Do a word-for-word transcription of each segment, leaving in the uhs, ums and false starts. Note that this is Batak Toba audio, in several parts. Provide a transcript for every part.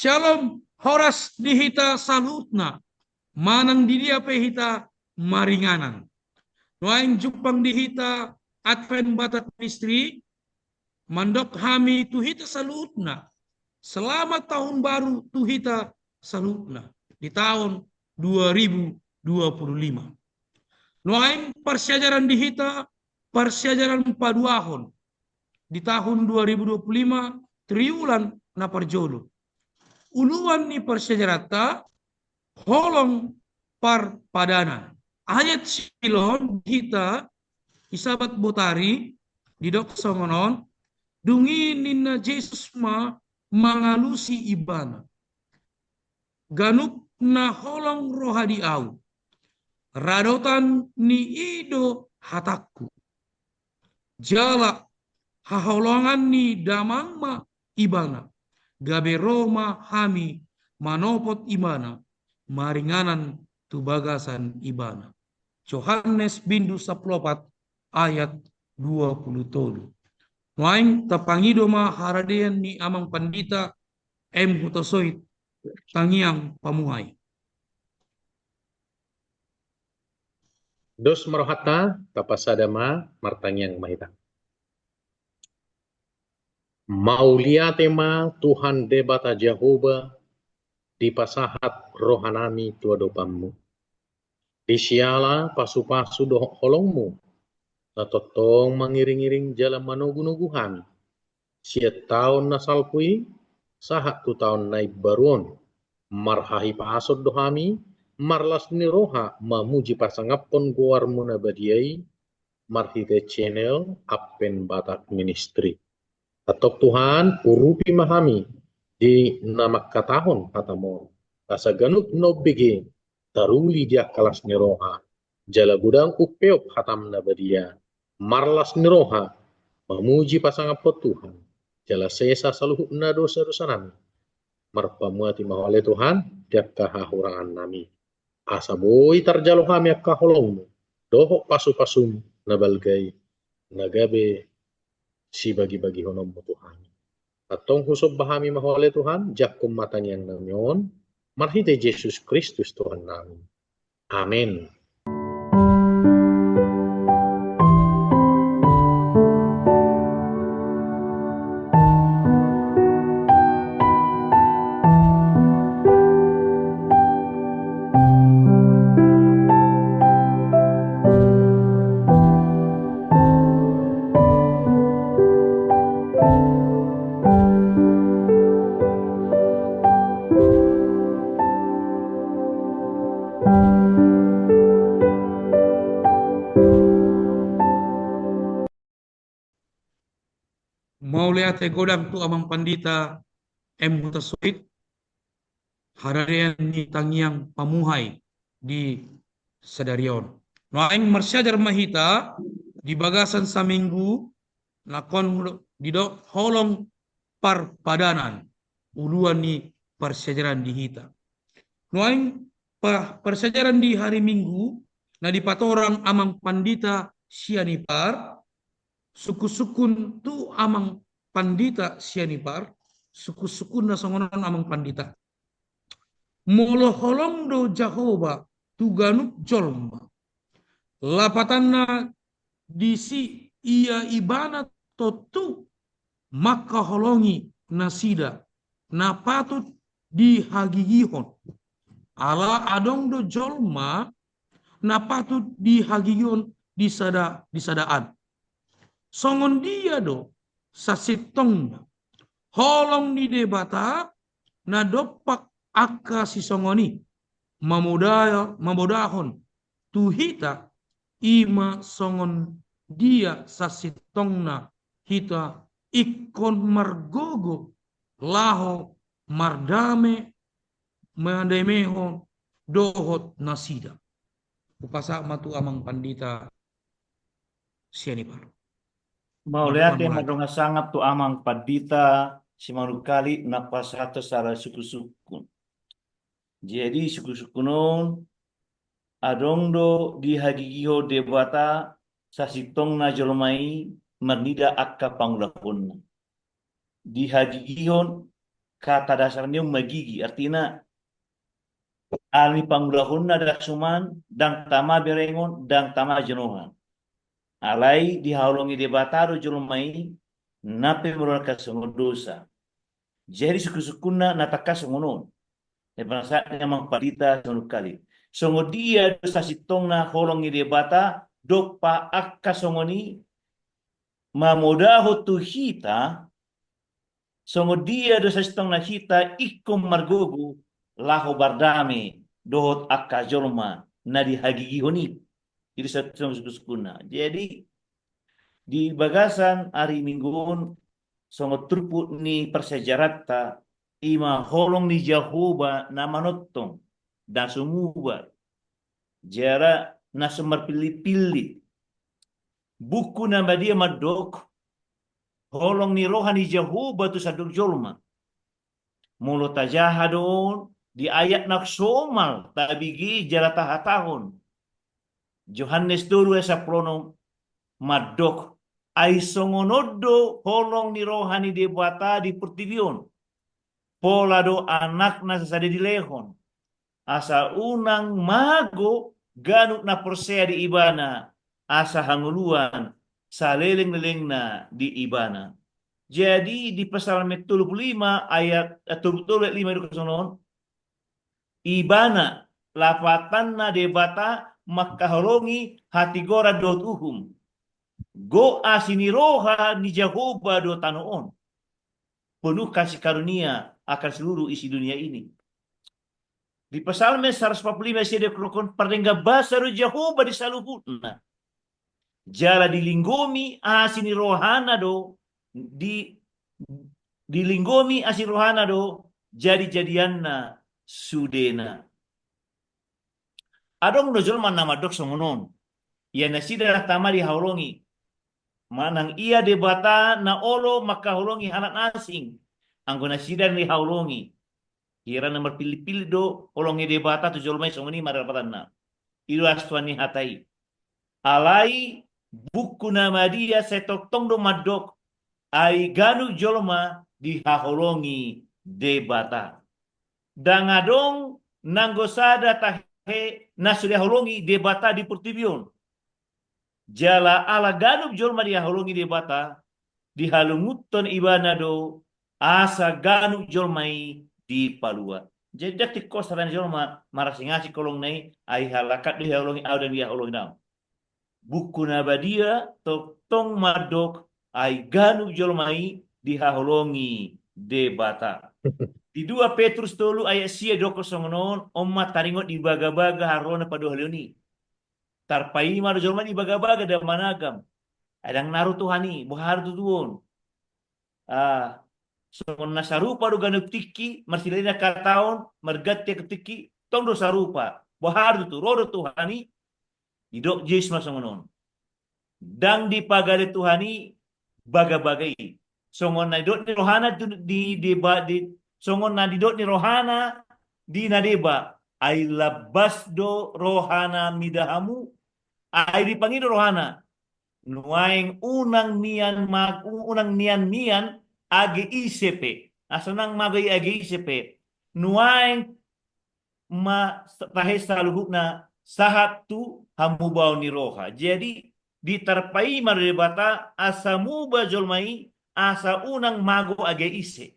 Shalom, horas di hita saluhutna. Manang di dia pe hita maringanan. Nuaeng jumpang di hita Advent Batak Ministry, mandok hami tu hita saluhutna. Selamat tahun baru tu hita saluhutna di tahun dua ribu dua puluh lima. Nuaeng parsiajaran di hita, parsiajaran paduahon di tahun dua ribu dua puluh lima, triwulan na parjolo. Uluan ni parsiajaranta, holong parpadanan. Ayat silehon hita di Sabat botari, didok songon on, dung i ninna Jesus ma mangalusi ibana. Ganup na holong roha di ahu. Radotan ni i do hatangku. Jala haholongan ni Damang ma ibana. Gabe ro ma hami manopot ibana, maringanan tu bagasan ibana. Johannes bindu sampulu opat ayat dua puluh tolu. Nuaeng tapangido ma haradean ni Amang Pandita M Hutasoit, Tangiang Pamuhai. Dos ma rohanta, tapasada ma, martangiang ma hita. Mauliate ma Tuhan Debata Jahowa, dipasahat rohanami tu adopanmu. Di siala pasupasu dohot holongmu, na tongtong mangiringiring jala manogunogu hami. Sian taon na salpu i, sahat tu taon na imbaru on. Marhahipason do hami, marlas ni roha mamuji pasangaphon goarmu na badia i, marhite channel Advent Batak Ministry. Antong Tuhan, urupi ma hami, di na mangkatahon hatamu on. Asa ganup na umbege, taruli di angka las ni roha, jala godang umpeop hatam na badia, marlas ni roha, mamuji pasangaphon Tuhan, jala sesa saluhutna dosadosanami. Marpamuati ma Ho ale Tuhan, di angka hahurangannami. Asa boi tarjalo hami angka holongmu, dohot pasupasum na balga i, na gabe sibagibagihononmu Tuhan. Antong husomba hami ma Ho ale Tuhan, jangkon ma tangiangnami on, marhite Jesus Kristus Tuhannami. Amen. Mauliate godang tu Amang Pandita M Hutasoit, haradean ni Tangiang Pamuhai di sadari on. Nuaeng marsiajar ma hita di bagasan saminggu, na ingkon didok holong parpadanan, uluan ni parsiajaran di hita. Nuaeng pa-, parsiajaran di hari Minggu, na dipatorang Amang Pandita Sianipar, sungkunsungkun tu Amang Pandita Sianipar, sungkunsungkunna songon on Amang Pandita. Molo holong do Jahowa tu ganup jolma, lapatanna disi ia ibana tontu mangkaholongi nasida na patut dihagigihon. Ala adong do jolma na patut dihagigihon di sada, di sada an. Songon dia do sasintongna holong ni Debata na dompak angka sisongon i, mamoda-, mamodahon tu hita, i ma songon dia sasintongna hita ingkon margogo laho mardame, mandamehon dohot nasida. Hupasahat ma tu Amang Pandita Sianipar. Mauliate ma dongan sangap tu Amang Pandita Simanungkalit na pasahat sada sungkunsungkun. Jadi sungkunsungkun on, adong do dihagigihon Debata sasintongna jolma i marnida angka pangulahonna. Di hagigihon, kata dasarna on ma gigi, artina alani pangulahonna ndang suman, ndang tama berengon, ndang tama jinohan. Alai dihaholongi Debata do jolma i, nang pe molo songon dosa. Jadi sungkun-sungkunna na tangkas songon on. Ia, penasaran amang pandita songon kali. Songon dia do sasintongna holong ni Debata, dompak angka songon i mamodahon tu hita, songon dia do sasintongna hita ingkon margogo laho mardame dohot angka jolma na di hagigihon i. Jadi sasintongna sungkun-sungkunna. Jadi di bagasan ari Minggu on, songon turpuk ni parsiajaranta, i ma holong ni Jahowa na manongtong, na so muba, jala na so marpillit-pillit. Buku na badia mandok, holong ni roha ni Jahowa tu sandok jolma. Molo tajaha do on di ayat na somal tabege jala tahatahon. Johannes tolu ayat sampulu onom mandok, ai songon on do holong ni roha ni Debata di portibi on. Pola do Anakna sasada dilehon, asa unang mago ganup na porsea di Ibana, asa hangoluan saleleng-lelengna di Ibana. Jadi di Psalmen tolu pulu lima ayat, eh, tolu pulu tolu ayat lima didok songon on, Ibana, lapatanna Debata mangkaholongi hatigoran dohot uhum. Gok asi ni roha ni Jahowa do tano on. Penuh kasih karunia akan seluruh isi dunia ini. Di Psalmen saratus opat pulu lima sia didok, pardenggan basa do Jahowa di saluhutna. Jala dilinggomi asi ni rohana do, di, dilinggomi asi ni rohana do jadi-jadianna sudena. Adong do jolma na mandok songon on. Ia nasida na tama dihaholongi. Manang ia Debata na olo mangkaholongi halak na asing. Anggo nasida na dihaholongi. Hira na marpillit-pillit do holong ni Debata tu jolma i, songon i ma lapatanna. I do astuan ni hata i. Alai buku na badia sai tongtong do mandok, ai ganup jolma dihaholongi Debata. Ndang adong nanggo sada tahe na so dihaholongi Debata di portibi on. Jala ala ganup jolma dihaholongi Debata, dihalungunhon Ibana do asa ganup jolma i dipalua. Jadi ndang tingkos hata ni jolma marasing-asing holongna i, ai halak an do dihaholongi, ahu ndang dihaholongi, daong. Buku na badia tongtong mandok, ai ganup jolma i dihaholongi Debata. Di dua Petrus tolu ayat sia didok songon on, on ma taringot di bagabaga haroro na paduahalihon i. Tarpaima do jolma di bagabaga ndang managam. Ai ndang na ro Tuhan i, boha do tutu on. Ah, songon na sarupa do ganup tingki, marsilahian angka taon, marganti angka tingki, tong do sarupa. Boha do tutu, ro do Tuhan i, didok Jesus ma songon on. Ndang dipagale Tuhan i bagabaga i. Songon na didok ni rohana tu, di, di, ba, di, songon na didok ni rohana di na deba. Ai lambas do rohana mida hamu. Ai dipangido rohana. Nuaeng unang mian ma, unang nian mian age ise pe. Asa unang mago i age ise pe. Nuaeng ma tahe saluhutna sahat tu hamubaon ni roha. Jadi ditarpaima do Debata asa muba jolma i, asa unang mago age ise.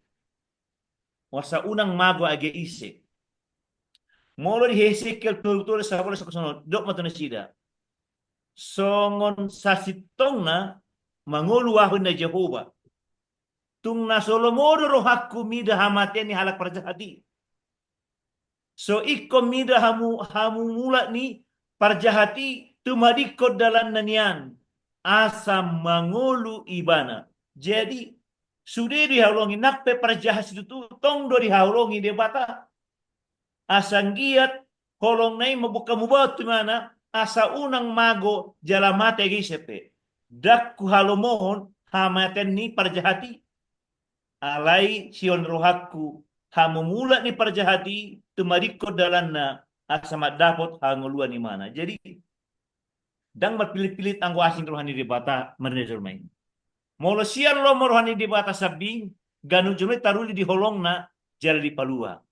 Asa unang mago age ise. Molo di Hesekiel tolu tolu sabola songon on, didok ma tu nasida. Songon sasintongna mangolu ahu, ninna Jahowa. Tung na so lomo do rohangku mida hamatean ni halak parjahat i. So ingkon mida hamu, hamumulak ni parjahat i tumadingkon dalanna nian, asa mangolu ibana. Jadi sude do dihaholongi, nang pe parjahat situtu tong do dihaholongi Debata. Asa anggiat holongna i mambuka mubaon tu ibana, asa unang mago jala mate age ise pe. Ndang huhalomohon hamatean ni parjahat i. Alai sihol ni rohangku hamumulak ni parjahat i tumadingkon dalanna, asa mandapot hangoluan ibana. Jadi Ndang marpilit-pilit anggo asi ni roha ni Debata marnida jolma i. Molo sian lomo roha ni Debata sambing, ganup jolma i taruli di holongna jala dipalua.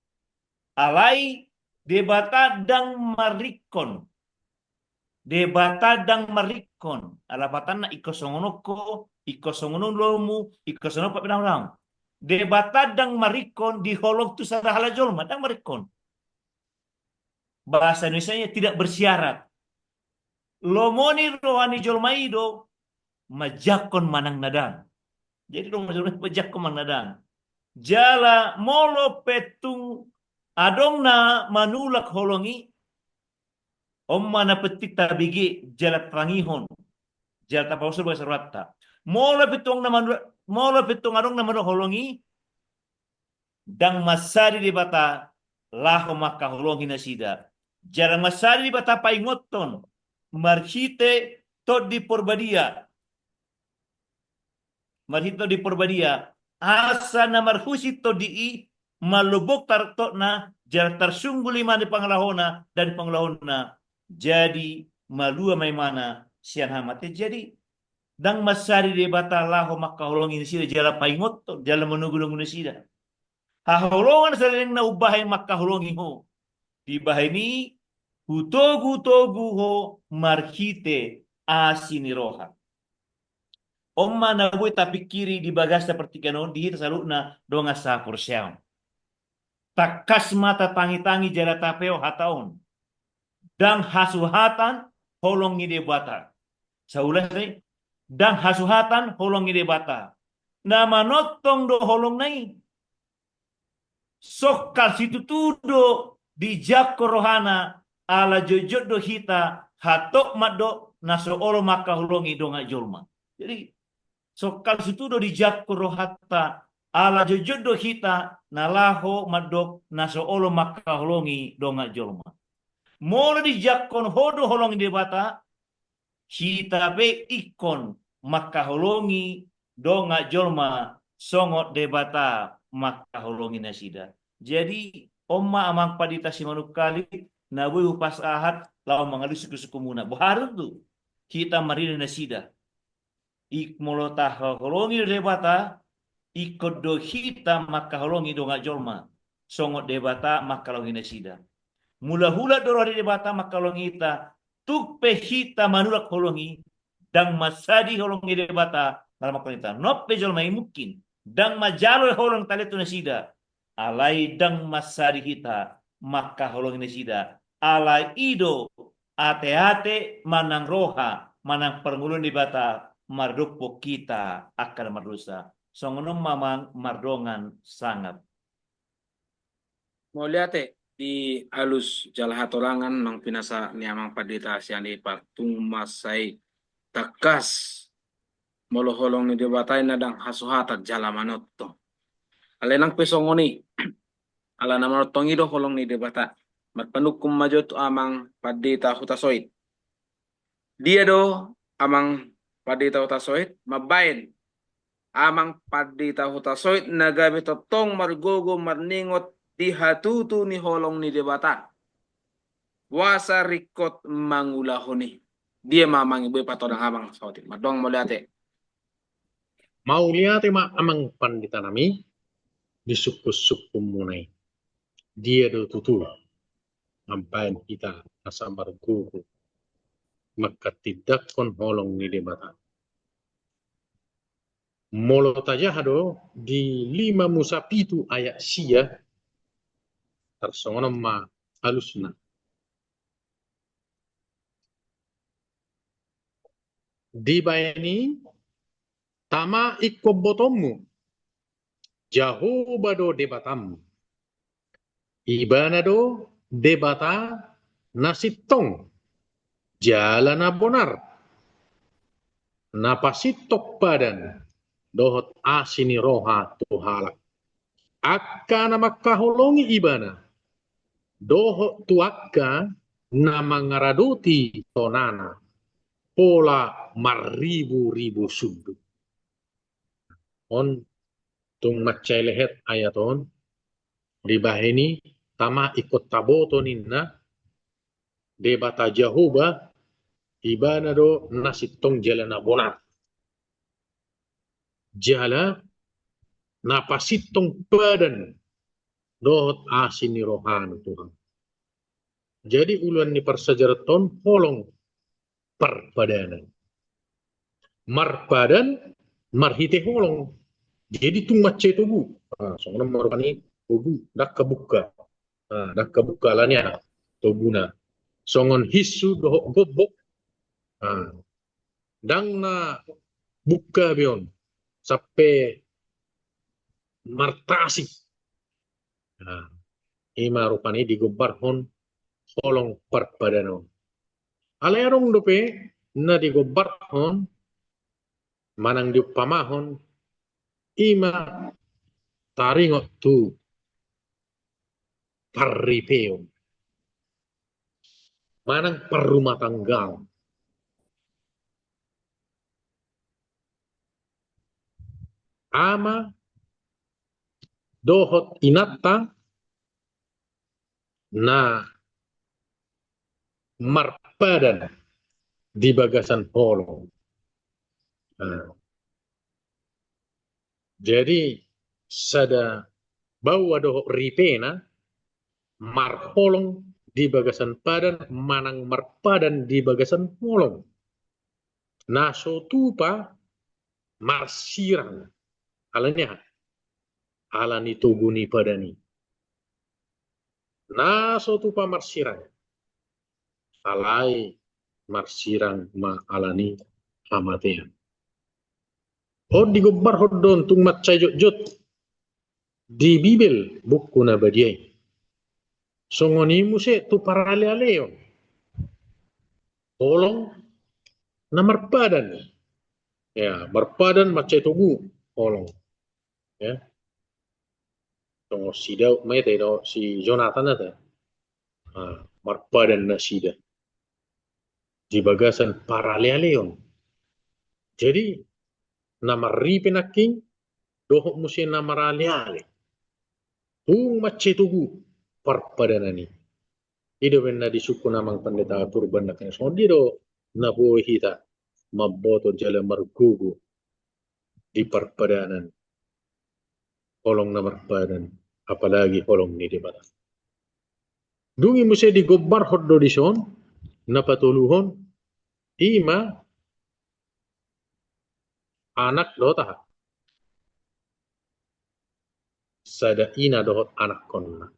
Alai Debata ndang maringkon. Debata ndang maringkon. Ala patanna ingkon songon on ho, ingkon songon on lomu, ingkon songon on pambahenanmu. Debata ndang maringkon di holong tu sada halak jolma, ndang maringkon. Bahasa Indonesianya tidak bersyarat. Lomo ni roha ni jolma i do manjangkon manang na ndang. Jadi lomo ni jolma i manjangkon manang na ndang. Jala molo pe tung adong na manulak holong i, on ma na penting tabege jala tatangihon. Jala tapaboa bagas rohanta. Molo pe tung na manulak, molo pe tung adong na manulak holong i, ndang mansadi Debata laho mangkaholongi nasida. Jala mansadi Debata paingothon marhite Tondi Porbadia. Marhite Tondi Porbadia. Asa na marhusi tondi i, malobok tartokna, jala tarsunggul imana di pangalahona, dan pangalahona. Jadi, malua ma imana sian hamatean. Jadi, ndang mansadi Debata laho mangkaholongi nasida jala paingothon, jala manogunogu nasida. Haholongan saleleng na umbahen mangkaholongi ho. Dibahen i hutogutogu ho marhite asi ni roha. On ma na boi tapingkiri di bagas partingkian on di hita saluhutna dongan sahaporseaon. Tangkas ma tatangitangi jala tapeo hata on. Ndang hasuhatan holong ni Debata. Saulak, ndang hasuhatan holong ni Debata. Na manongtong do holongna i. Songkal situtu do dijangkon rohana, ala jotjot do hita, hatop mandok na so olo mangkaholongi dongan jolma. Jadi, songkal situtu do dijangkon rohanta, ala jotjot do hita na laho mandok na so olo mangkaholongi dongan jolma. Molo dijangkon ho do holong ni Debata, hita pe ingkon mangkaholongi dongan jolma songon Debata mangkaholongi nasida. Jadi, on ma amang pandita Simanungkalit, na boi hupasahat laho mangalusi sungkunsungkunmuna. Boha do tu hita marnida nasida. Ingkon molo tahaholongi Debata, ingkon do hita mangkaholongi dongan jolma songon Debata mangkaholongi nasida. Molo hulat do roha ni Debata mangkaholongi hita, tung pe hita manulak holong i, ndang mansadi holong ni Debata na mangkaholongi hita. Nop pe jolma i mungkin ndang manjalo holong talia tu nasida. Alai ndang mansadi hita mangkaholongi nasida. Alai i do ateate manang roha manang parngoluon ni Debata mardophon hita angka na mardosa. Songon on ma amang, mardongan sangap. Mauliate di alus jala hatorangan nang pinasa ni amang pandita sian i, partung mansai tangkas molo holong ni Debata i na ndang hasuhatan jala manongtong. Alai nang pe songon i, ala na manongtong i do holong ni Debata. Marpanungkun ma jo tu amang pandita Hutasoit. Dia do amang pandita Hutasoit? Mambaen amang pandita Hutasoit na gabe tongtong margogo marningot di hatutu ni holong ni Debata. Boasa ringkot mangulahon i? Dia ma amang i, boi patodang amang saotik. Mardongan mauliate. Mauliate ma amang pandita nami di sungkunsungkunmuna i. Dia do tutu mambaen hita asa margogo manghatindanghon holong ni Debata. Molo tajaha do di lima Musa pitu ayat sia, tarsongon on ma alusna. Dibaen i, tama ingkon botoonmu, Jahowa do Debatam. Ibana do Debata na sintong jala na bonar, na pasintong padan dohot asi ni roha tu halak. Angka na mangkaholongi Ibana dohot tu angka na mangaradoti tonana pola marriburibu sundut. On tung mansai lehet ayat on, dibahen i tama ingkon taboto ninna, Debata Jahowa Ibana do na sintong jala na bonar. Jala na pasintong padan dohot asi ni rohaM, Tuhan. Jadi ulaon ni parsiajaran on, holong parpadanan. Marpadan marhite holong. Jadi tung mansai togu. Ah, songon on ma rupani togu, ndang habuka. Ah, ndang habuka alani aha? Toguna. Songon hinsu dohot gombok. Ah, ndang na buka be on sampe martasi. Nah, i ma rupani digombarhon holong parpadanan on. Alai adong dope na digombarhon manang diumpamahon, i ma taringot tu parripeon manang parrumatanggaon. Ama dohot inanta na marpadan di bagasan holong. Nah, jadi sada baoa dohot ripena marholong di bagasan padan manang marpadan di bagasan holong. Na so tupa marsirang. Alani aha? Alani togu ni padan i. Na so tupa marsirang. Alai marsirang ma alani hamatean. On digombarhon do on tung mansai jotjot di Bibel, Buku Na Badia i. Songon i muse tu paralealeon. Holong na marpadan. Ya, marpadan mansai togu holong. Ya. Songon si Daud ma i, te, do si Jonatan, te. Ah, marpadan nasida di bagasan paralealeon. Jadi na marripe nangkin dohot muse na maraleale, tung mansai togu parpadanan i. I do umbahen na disungkun amang pandita Purba nangkin, songon dia do na boi hita mamboto jala margogo di parpadanan, holong na marpadan, apalagi holong ni Debata. Dung i muse digombarhon do dison, na patoluhon, i ma anak dohot aha? Sada ina dohot anakkonna.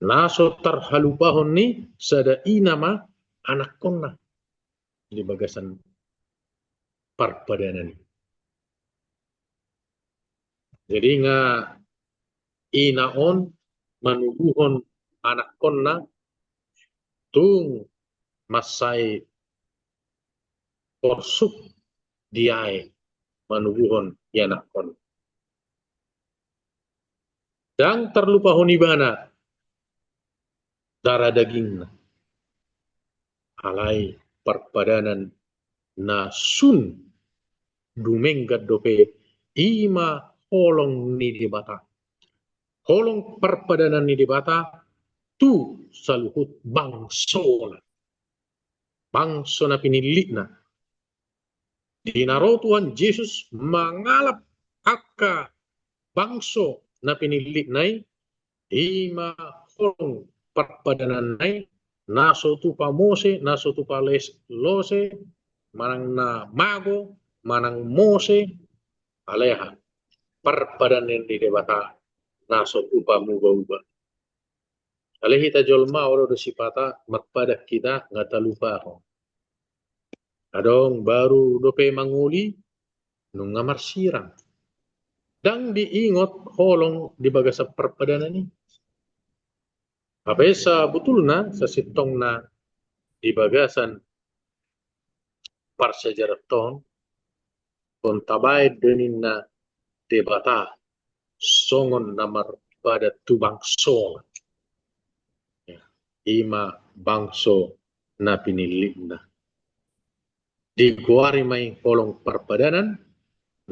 Na so tarhalupahon ni sada ina ma anakkonna di bagasan parpadanan i. Jadi nga ina on manubuhon anakkonna tung mansai porsuk diae manubuhon ianakkon. Ndang tarlupahon ibana darah dagingna. Alai parpadanan na sun dumenggan dope, i ma holong ni Debata. Holong parpadanan ni Debata tu saluhut bangsona. Bangso na pinillitna. Di na ro Tuhan Jesus mangalap angka bangso na pinillitna i, i ma holong parpadananna i, na so tupa Mose, na so tupa les-, Lose, manang na mago, manang Mose, alai aha? Parpadanan ni Debata na so tupa muba-uba. Alai hita jolma, olo do sipata marpadan hita nga talupahon. Adong baru dope mangoli, nunga marsirang. Ndang diingot holong di bagasan parpadanan i. Hape sabutulna, sasintongna di bagasan parsiajaran on, on tabaen do ninna Debata songon na marpadan tu bangsona. Ya, i ma bangso na pinillitna. Digoari ma i holong parpadanan,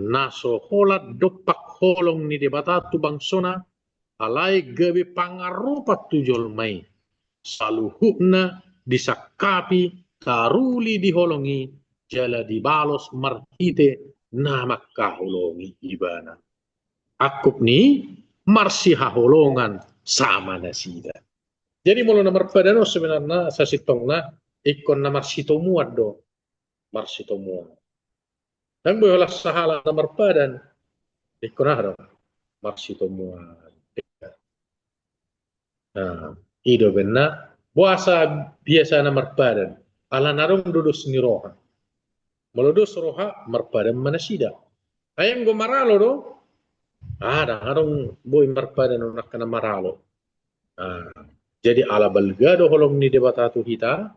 na so holan dompak holong ni Debata tu bangsona, alai gabe pangaropan tu jolma i. Saluhutna disangkapi taruli di holong i jala dibalos marhite na mangkaholongi ibana. Angkup ni marsihaholongan sama nasida. Jadi molo na marpadan on sebenarna sasintongna ingkon na marsitomuan do, marsitomuan. Ndang boi holan sahalak na marpadan ingkon aha do, marsitomuan. Nah, i do umbahen na boasa biasana marpadan, ala na adong do dos ni roha. Molo dos roha, marpadan ma nasida. Ai anggo maralo do, ah, ndang adong boi marpadan on angka na maralo. Nah, jadi ala balga do holong ni Debata tu hita,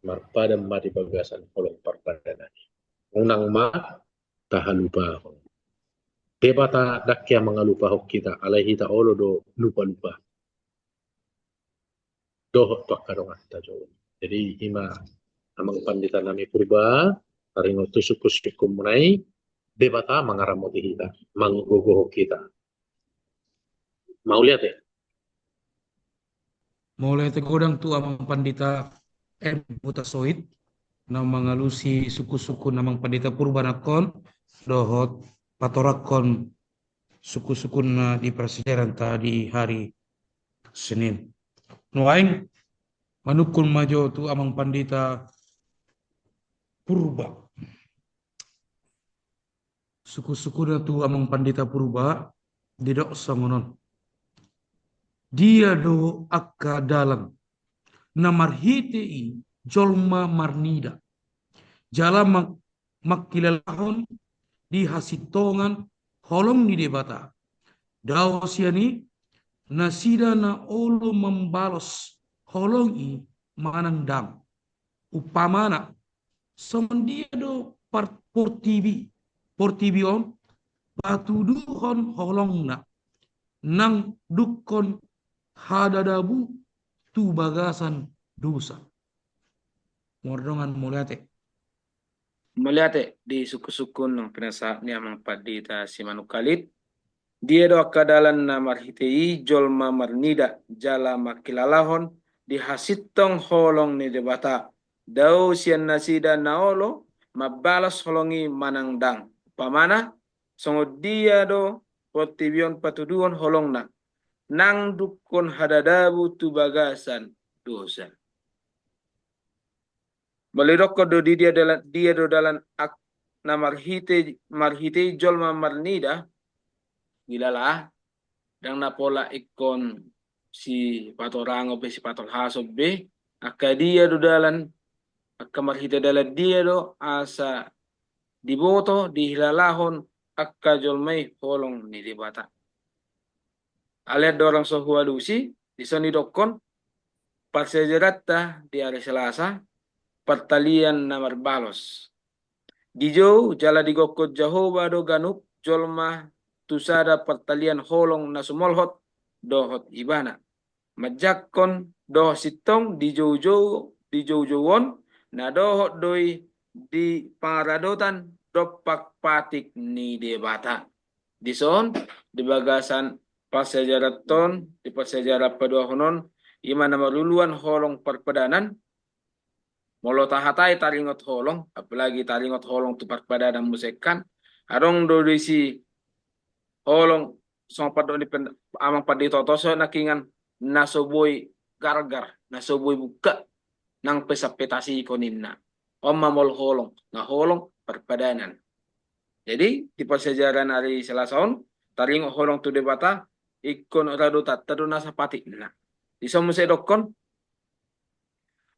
marpadan ma di bagasan holong parpadanan i. Unang ma tahalupahon. Debata ndang hea mangalupahon hita, alai hita olo do lupa-lupa. Dohot tu angka donganta jo. Jadi i ma amang pandita nami Purba, taringot tu sungkun-sungkunmuna i, Debata mangaramoti hita, manggogohon hita. Mauliate. Mauliate godang tu amang pandita M Hutasoit, na mangalusi sungkun-sungkun amang pandita Purba nangkon, dohot patorangkon sungkun-sungkunna di parsiajaranta di hari Senin. Nuaeng manungkun ma jo tu amang pandita Purba. Sungkun-sungkunna tu amang pandita Purba, didok songon on. Dia do angka dalan na marhite i jolma marnida, jala mang-, mangkilalahon di hasintongan holong ni Debata. Dao sian i nasida na olo mambalos holong i manang ndang. Umpamana, songon dia do par-, portibi, portibi on patuduhon holongna, nang dungkon hadadabu tu bagasan dosa. Mardongan mauliate. Mauliate di sungkun-sungkun nang pinasahat ni amang pandita Simanungkalit. Dia do angka dalan na marhite i jolma marnida jala mangkilalahon di hasintong holong ni Debata. Dao sian nasida na olo mambalos holong i manang ndang. Umpamana, songon dia do portibi on patuduhon holongna, nang dungkon hadadabu tu bagasan dosa. Molo didokkon do di dia dalan, dia do dalan ak-, na marhite, marhite i jolma marnida, gilala, ndang na pola ingkon sipatorangon be, sipatolhason be, angka dia do dalan, angka marhite dalan dia do asa diboto, dihilalahon angka jolma i holong ni Debata. Alai andorang so hualusi, dison didokkon, parsiajaranta di ari Selasa, partalian na marbalos. Dijou jala digokkon Jahowa do ganup jolma tu sada partalian holong na sumolhot dohot ibana. Manjangkon dohot sintong dijoujou, dijoujou on, na dohot do i di pangaradotan dompak patik ni Debata. Dison, di bagasan parsiajaran on, di parsiajaran paduahon on, i ma na maruluan holong parpadanan, molo tahatai taringot holong, apalagi taringot holong tu parpadanan muse kan, adong do disi holong songon pandok ni pen-, amang pandita Toto so nangkiningan na so boi gargar, na so boi buka, nang pe sampe tasiko ninna. On ma molo holong, na holong parpadanan. Jadi, di parsiajaran ari Selasa on, taringot holong tu Debata, ingkon radotanta do nasa patikna. Dison muse didokkon,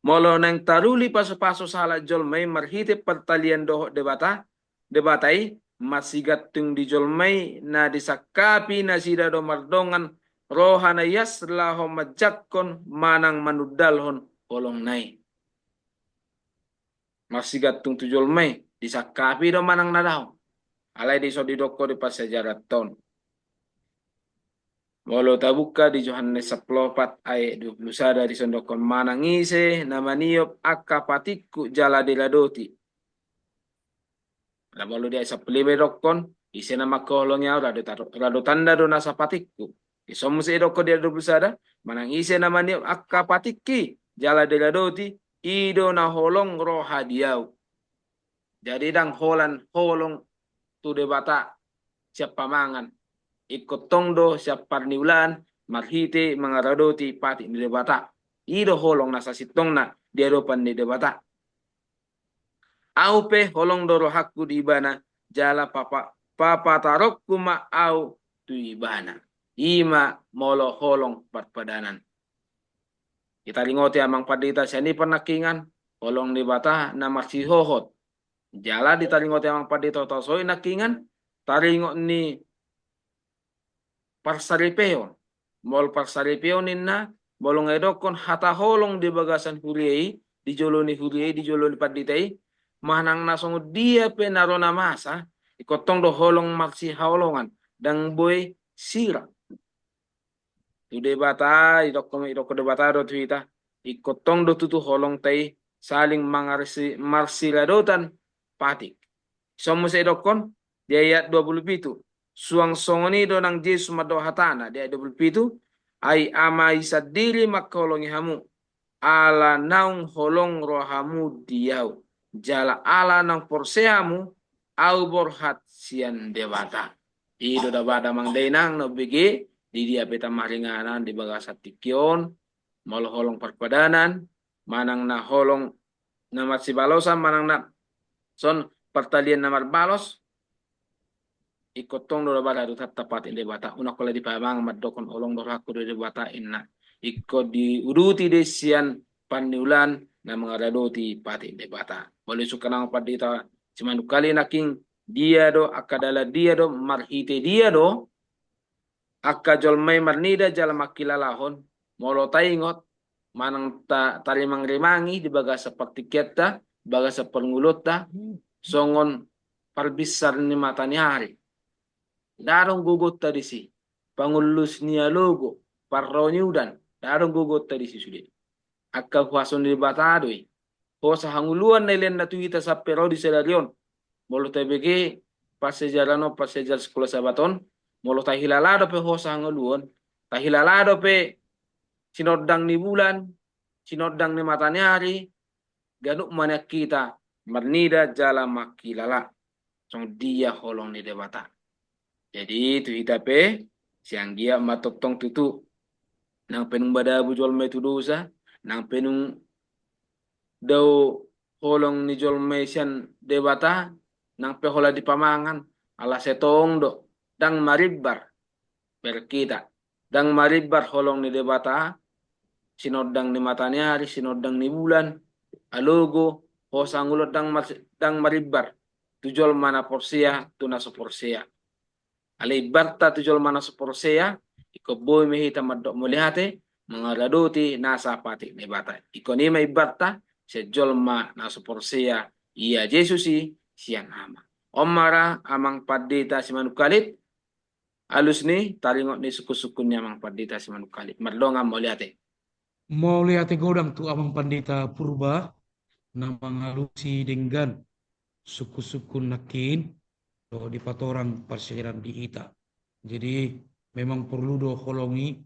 molo naeng taruli pasupasu sahalak jolma i marhite partalian dohot Debata, Debata i, marsigantung di jolma i na disangkapi nasida do mardongan roha na ias laho manjangkon manang manundalhon holongna i. Marsigantung tu jolma i, disangkapi do manang na daong. Alai dison didokkon di parsiajaran on. Molo tabuka di Johannes sampulu opat ayat dua pulu sada, dison didokkon, manang ise na maniop angka patikku jala diradoti. Nah, molo di ayat sampulu lima didokkon, ise na mangkaholongi ahu, radot-, radotanna do nasa patikku. Dison muse didokkon di ayat dua pulu sada, manang ise na maniop angka patikki jala diradoti, i do na holong roha di ahu. Jadi ndang holan holong tu Debata sian pamangan, ingkon tong do sian parniulaan marhite mangaradoti patik ni Debata. I do holong na sasintongna di adopan ni Debata. Ahu pe holong do rohangku di Ibana, jala papa-, papatarongku ma ahu tu Ibana. I ma molo holong parpadanan. Ditaringoti amang pandita sian i parnangkingan, holong ni Debata na marsihohot. Jala ditaringoti amang pandita tarsongon i nangkingan, taringot ni parsaripeon. Molo parsaripeon ninna, molo nga didokkon hata holong di bagasan huria i, di jolo ni huria i, di jolo ni pandita i, manang na songon dia pe na ro na masa, ingkon tong do holong marsihaholongan, ndang boi sirang. Tu Debata, didokkon, didokkon Debata do tu hita, ingkon tong do tutu holongta i saling mangarsi-, marsiradotan patik. Songon muse didokkon di ayat dua puluh pitu. Suang songon i do nang Jesus mandok hatana di ayat dua puluh pitu, ai Ama i sandiri mangkaholongi hamu, ala naung holong rohamu di ahu, jala ala naung porsea hamu ahu borhat sian Debata. I do da bada amang dainang na hubege, di dia pe hita maringanan di bagasan tingki on, molo holong parpadanan, manang na holong na marsibalosan, manang na son partalian na marbalos, ingkon tong do da bada tu hita patik ni Debata, unang holan di pamangan mandokkon holong do rohangku di Debata inna. Ingkon diuduti do i sian parniulaan na mangaradoti patik ni Debata. Molo disungkun amang pandita Simanungkalit nangkin, dia do, angka dalan dia do, marhite dia do angka jolma i marnida jala mangkilalahon, molo taingot, manang ta-, tarimangrimangi di bagasan partingkianta, bagasan parngoluonta, songon parbinsar ni mata ni ari. Ndang adong gogonta disi, pangullus ni alogo, parro ni udan, ndang adong gogonta disi sude. Angka huaso ni Debata do i. Hosa hangoluan na lean na tu hita sampe ro di sadari on. Molo tabege parsiajaran on, parsiajaran Sekolah Sabat on, molo tahilala dope hosa hangoluan, tahilala dope sinondang ni bulan, sinondang ni mata ni ari, ganup ma nian hita marnida jala mangkilala songon dia holong ni Debata. Jadi tu hita pe, sai anggiat ma tongtong tutu, nang pe nunga madabu jolma i tu dosa, nang pe nunga dao holong ni jolma i sian Debata, nang pe holan dipamangan, ala sai tong do, ndang marimbar, berkita. Ndang marimbar holong ni Debata, sinondang ni mata ni ari, sinondang ni bulan, alogo, hosa hangoluan ndang mar-, ndang marimbar tu jolma na porsea, tu na so porsea. Alai imbarta tu jolma na so porsea, ingkon boi ma hita mandok mauliate, mangaradoti nasa patik ni Debata. Ingkon i ma imbarta sian jolma na so porsea ia Jesus i sian Ama. On ma ra amang pandita Simanungkalit, alus ni taringot ni sungkunsungkun ni amang pandita Simanungkalit. Mardongan mauliate. Mauliate godang tu amang pandita Purba na mangalusi denggan sungkunsungkun nangkin dohot dipatorang parsiajaran di hita. Jadi memang porlu do holong i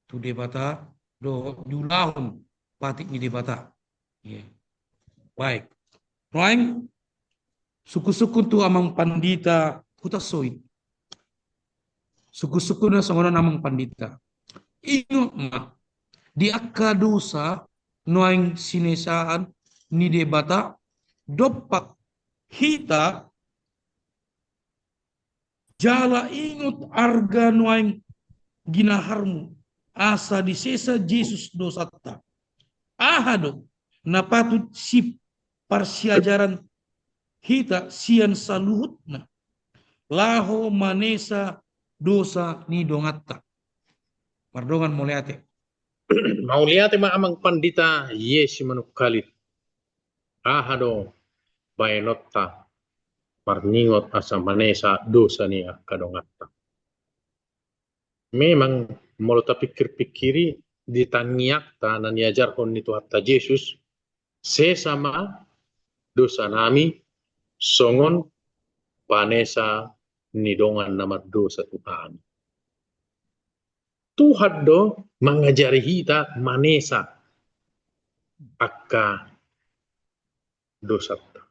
tu Debata dohot diulahon patik ni Debata. Iya. Baik. Nuaeng sungkunsungkun tu amang pandita Hutasoit. Sungkunsungkun na songon on amang pandita. Ingot ma, di angka dosa nuaeng sinesaan ni Debata, dompak hita jala ingot arga nuaeng ginaharmu, asa disesa Jesus dosanta. Aha do na patut siparsiajaran hita sian saluhutna laho manesa dosa ni donganta? Mardongan mauliate. Mauliate ma amang pandita, Yesi Manungkalit. Aha do baenonta marningot asa manesa dosa ni angka donganta? Memang molo tapikir-pikiri di tangiangta na niajarhon ni Tuhanta Jesus, sesa ma dosanami songon panesa ni dongan na mardosa tu hami. Tuhan do mangajari hita manesa angka dosanta.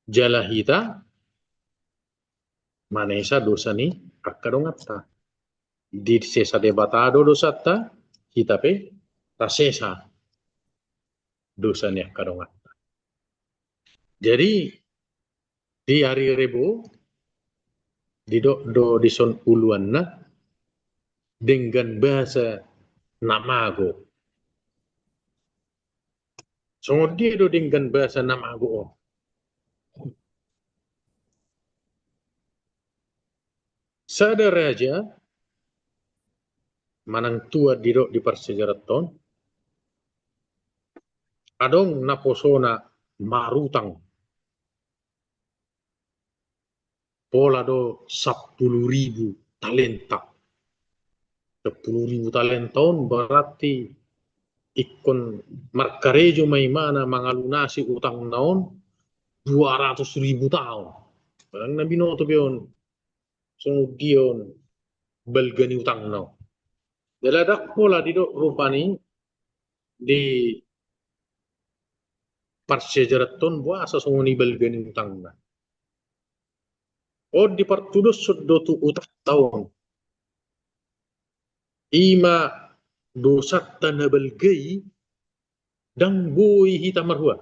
Jala hita manesa dosa ni angka donganta. Disesa Debata do dosanta, hita pe tasesa dosa ni angka donganta. Jadi di ari Rebo didok do dison uluanna denggan basa na mago. Songon dia do denggan basa na mago on? Sada raja manang tua didok di parsiajaranta on, adong naposona marutang pola do sampulu ribu talenta. Sampulu ribu talenta on berarti ingkon markarejo ma imana mangalunasi utangna on dua ratus ribu taon. Manang na binoto be on songon dia on balga ni utangna on. Jala ndang pola didok rupani di parsiajaranta on boasa songon i balga ni utangna. On dipartudoshon do tu utangta on. Ima dosanta na balga i, ndang boi hita marhua.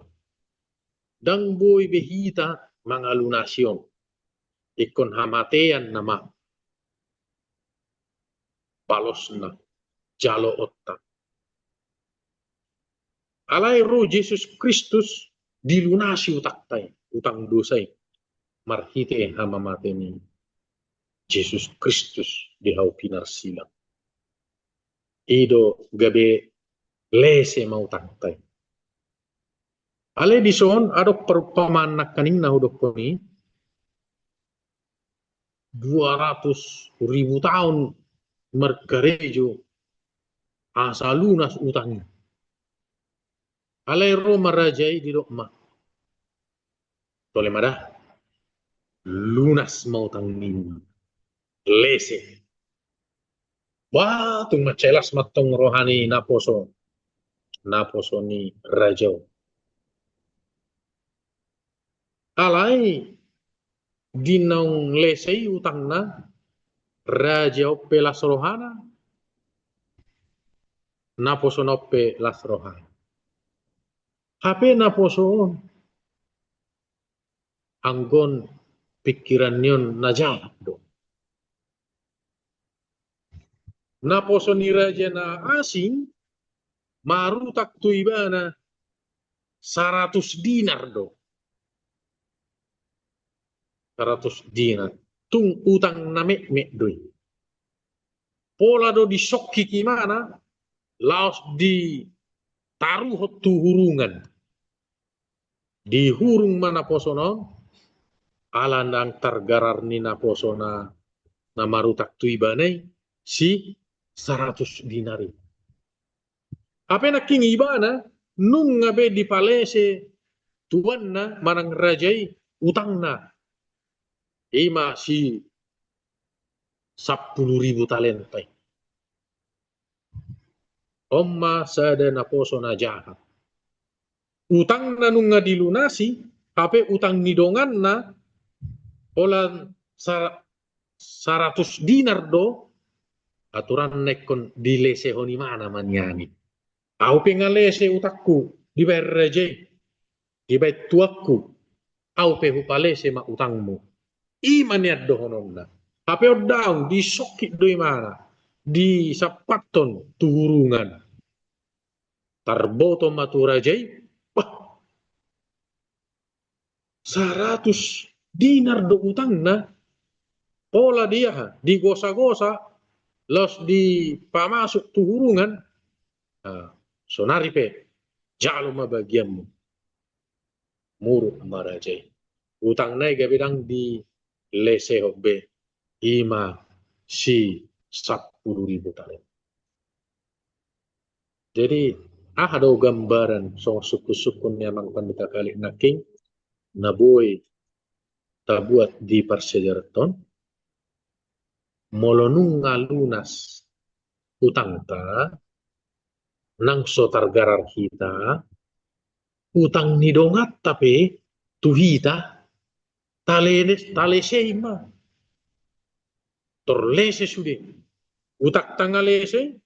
Ndang boi be hita mangalunasi on. Ingkon hamatean nama balosna, jaloonta. Alai ro Jesus Kristus dilunasi utangta i, utang dosa i, marhite hamamate ni Jesus Kristus di hau pinarsilang. I do gabe lese ma utangta i. Alai dison adong parumpamaan nangkaning na hudokkon i, dua ratus ribu taon markarejo asa lunas utang i. Alai ro ma raja i didok ma, tole ma da, lunas ma utang ni, lese. Wah, tung mansai las mantong roha ni naposo, naposo ni raja on. Alai di naung lese i utangna, raja on pe las rohana, naposona on pe las rohana. Hape naposo on anggo on pingkiran ni on na jahat do. Naposo ni raja na asing marutang tu ibana saratus dinar do. Saratus dinar. Tung utang na metmet do i. Pola do disongkik imana laos ditaruhon tu hurungan. Dihurung ma naposona on, ala ndang targarar ni naposona na marutang tu ibana i si saratus dinar i. Hape nangkin ibana nunga be dipalese tuanna manang raja i utangna, ima si sampulu ribu talenta i. On ma sada naposo na jahat. Utangna nunga dilunasi, hape utang ni donganna holan sa-, saratus dinar do, aturanna ingkon dilesehon imana ma nian i. Au pe nga lese utangku dibaen raja i, dibaen tuanku, au pe hupalese ma utangmu. I ma nian dohononna. Hape on daong, disongkik do imana, disampathon tu hurungan. Tarboto ma tu raja i, bah, saratus dinar do utangna, pola di aha, digosagosa, laos dipamasuk tu hurungan. Nah, sonari pe jalo ma bagianmu. Muruk ma raja i. Utangna i gabe ndang dilesehon be, ima si sampulu ribu talenta. Jadi aha do gambaran songon sungkunsungkun ni amang pandita Kalik nangkin na boi tabuat di parsiajaranta on? Molo nunga lunas utangta, nang so targarar hita, utang ni donganta pe tu hita, tale-, talesei ma. Tor lese sude. Utangta nga lese,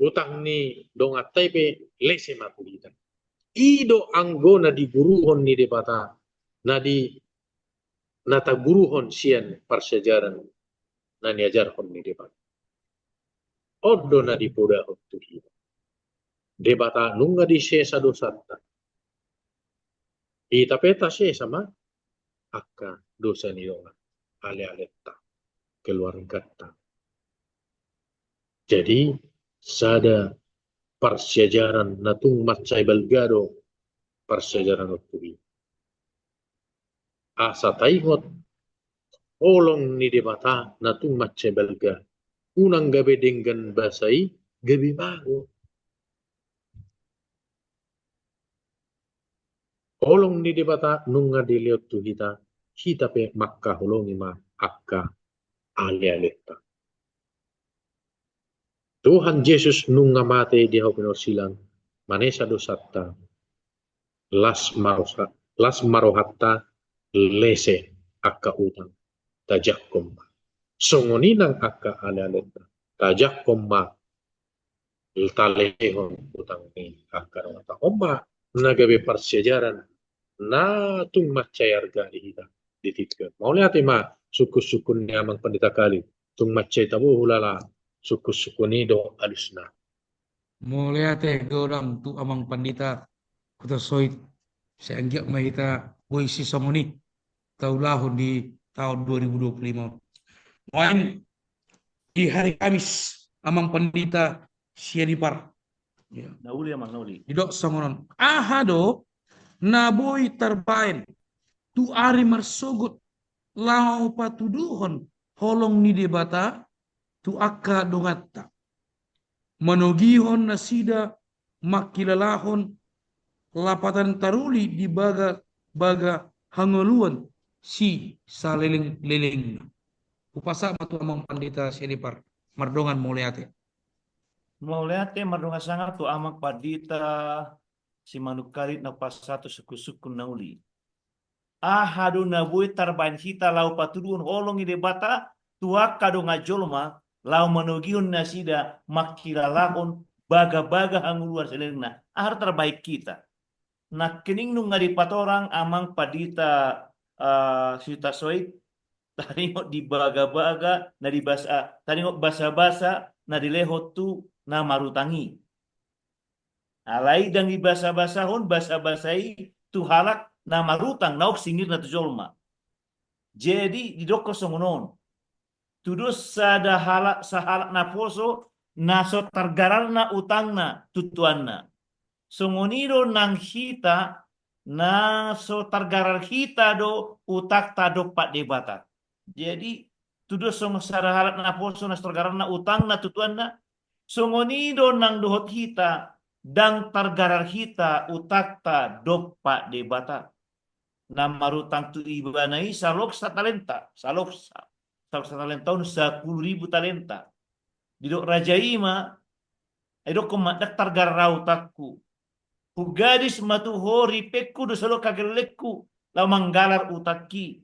utang ni donganta i pe lese ma tu hita. I do anggo na diguruhon ni Debata, na di, na taguruhon sian parsiajaran na niajarhon ni Debata. On do na dipodahon tu hita. Debata nunga disesa dosanta. Hita pe tasesa ma angka dosa ni dongan, alealenta, keluarganta. Jadi, sada parsiajaran na tung mansai balga do parsiajaran on tu hita. Asa taingot holong ni Debata na tung mansai balga. Unang gabe denggan basa i gabe mago. Holong ni Debata nunga dilehon tu hita, hita pe mangkaholongi ma angka alealenta. Tuhan Jesus nunga mate di hau pinorsilang, manesa dosanta, las ma roha-, las ma rohanta, lese angka utang, tajangkon ma. Songon i nang angka alealenta, tajangkon ma, talehon utang ni angka donganta. On ma na gabe parsiajaran na tung mansai arga di hita di tingki on. Mauliate ma sungkunsungkun ni Amang Pandita Kali, tung mansai tabo hulala sungkunsungkun i do alusna. Mauliate godang tu Amang Pandita Hutasoit, sai anggiat ma hita boi sisongon i taulahon di taon dua ribu dua puluh lima on. Nuaeng di hari Kamis, Amang Pandita Sianipar. Ya. Na uli, Amang, na uli. Didok songon on. Aha do na boi tarbaen tu ari marsogot laho patuduhon holong ni Debata tu angka donganta, manogihon nasida mangkilalahon lapatan taruli di baga-baga hangoluan sisaleleng-lelengna. Hupasahat ma tu Amang Pandita Sianipar, mardongan mauliate. Mauliate, mardongan sangap tu Amang Pandita Simanungkalit na hupasahat tu sungkunsungkun na uli. Aha do na boi tarbaen hita laho patuduhon holong ni Debata tu angka dongan jolma, laho manogihon nasida mangkilalahon bagabaga hangoluan salelengna? Aha do tarbaen hita? Nangkining nunga dipatorang Amang Pandita, eh, Hutasoit, taringot di bagabaga na di basa, taringot basabasa na dilehon tu na marutang i. Alai ndang dibasabasahon basabasa i tu halak na marutang naung singirna tu jolma. Jadi didokkon songon on. Tudos sada halak, sahalak naposo na so targararna utangna tu tuanna. Songon i do nang hita, na so targarar hita do utangta dompak Debata. Jadi, tudos songon sada halak naposo na so targararna utangna tu tuanna, songon i do nang dohot hita, ndang targarar hita utangta dompak Debata. Na marutang tu ibana i saloksa talenta, saloksa. Saloksa talenta on sapuluh ribu talenta. Didok raja i ma, ai dokkon ma, ndang targarar ahu utangku. Hugadis ma tu ho ripengku dohot saluhut hagellengku laho manggalar utangki.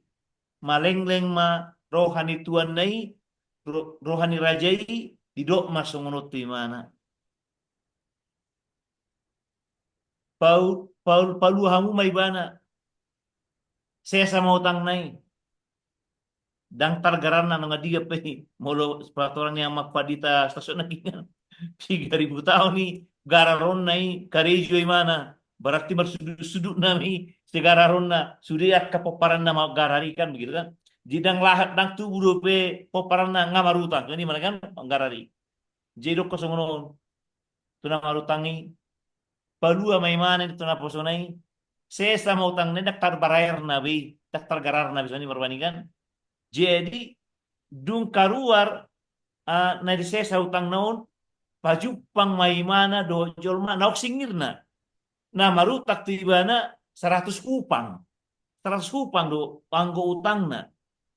Malengleng ma roha ni tuanna i, ro-, roha ni raja i, didok ma songon on tu ibana. Paul, Paul, palua hamu ma ibana. Sesa ma utangna i. Ndang targararna, nunga diga pe i. Molo patorang ni Amang Pandita Hutasoit nangkiningan. Tiga ribu taon i gararonna i, karejo ibana. Berarti marsudut-sudut nama i, segararonna. Sude angka pomparanna manggarar i kan, begitu kan. Jadi ndang lahat, ndang tubu dope pomparanna nga marutang. Kan i mana kan, manggarar i. Jadi dokkon songon on tu na marutang i, palua ma ibana tu naposona i, sesa ma utangna i, ndang tarbayarna be i, ndang targararna be, songon i marbani kan. Jadi dung karuar, ah, na disesa utangna on, pajumpang ma ibana dohot jolma naung singirna. Na marutang tu ibana saratus hupang. Saratus hupang do anggo utangna.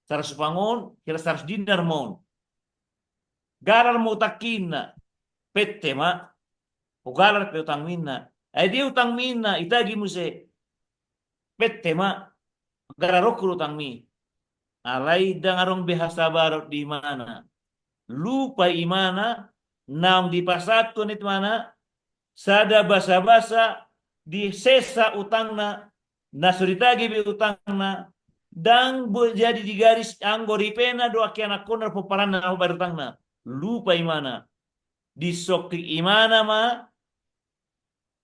Saratus hupang on, kira saratus dinar ma on. Garar ma utangki ninna, pette ma, hugalar pe utangmi ninna, Ai dia utangmi inna, itagi muse. Pette ma, gara rokku do utangmi. Alai ndang adong be hasabaron di imana. Lupa imana, naung dipasahat Tuhan i tu imana, sada basabasa, disesa utangna, na so ditagi be utangna, ndang bo jadi digaris anggo ripena dohot ianakhonna, pomparanna na mambayar utangna. Lupa imana. Disongkik imana ma,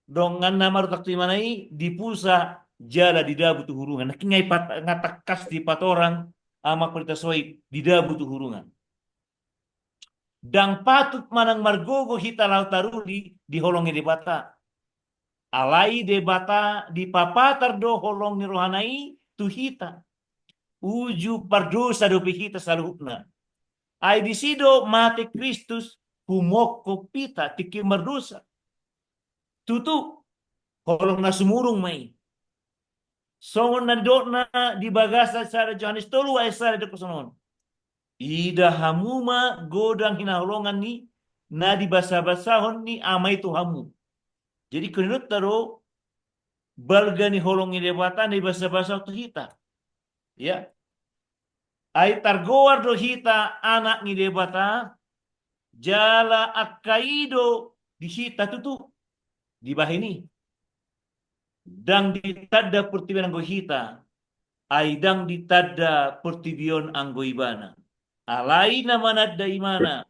donganna marutak tu imana i, dipusah jala didabu tu hurungan. Nangkin nga ipat-, nga tangkas dipatorang Amang Pendeta Soib, didabu tu hurungan. Ndang patut manang margogo hita laho taruli di holong ni Debata. Alai Debata dipapatar do holong ni rohana i tu hita. Uju pardosa dope hita saluhutna. Ai disi do mate Kristus humongkop hita tingki mardosa. Tutu, holong na sumurung ma i. Songon na nidokna di bagasan sada Johannes tolu ayat sada didok songon on. Ida hamu ma godang hinaholongan ni na dibasabasahon ni Ama i tu hamu. Jadi ingkon nidokta do balga ni holong ni Debata na dibasabasahon tu hita. Ya. Ai targoar do hita anak ni Debata, jala angka i do di hita tutu dibahen i. Ndang ditanda portibi on anggo hita, ai ndang ditanda portibi on anggo ibana. Alai na mananda imana,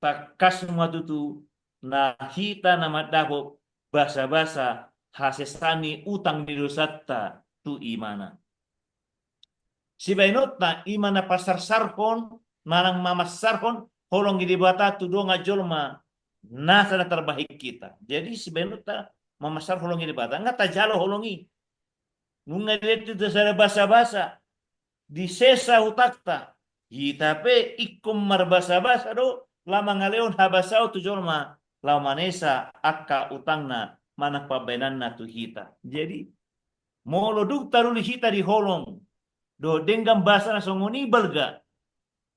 tangkas ma tutu na hita na mandapot basabasa hasesaan ni utang ni dosanta tu imana. Sibahenonta i ma na pasarsarhon, manang mamansarhon holong ni Debata tu dongan jolma nasa na tarbahen hita. Jadi sibahenonta mamansarhon holong ni Debata, nga tajalo holong i. Nunga dilehon tu hita sada basabasa, disesa utangta. Hita pe ingkon marbasabasa do laho mangalehon habasaon tu jolma laho manesa angka utangna manang pambahenanna tu hita. Jadi molo dung taruli hita di holong dohot denggan basa na songon i balga,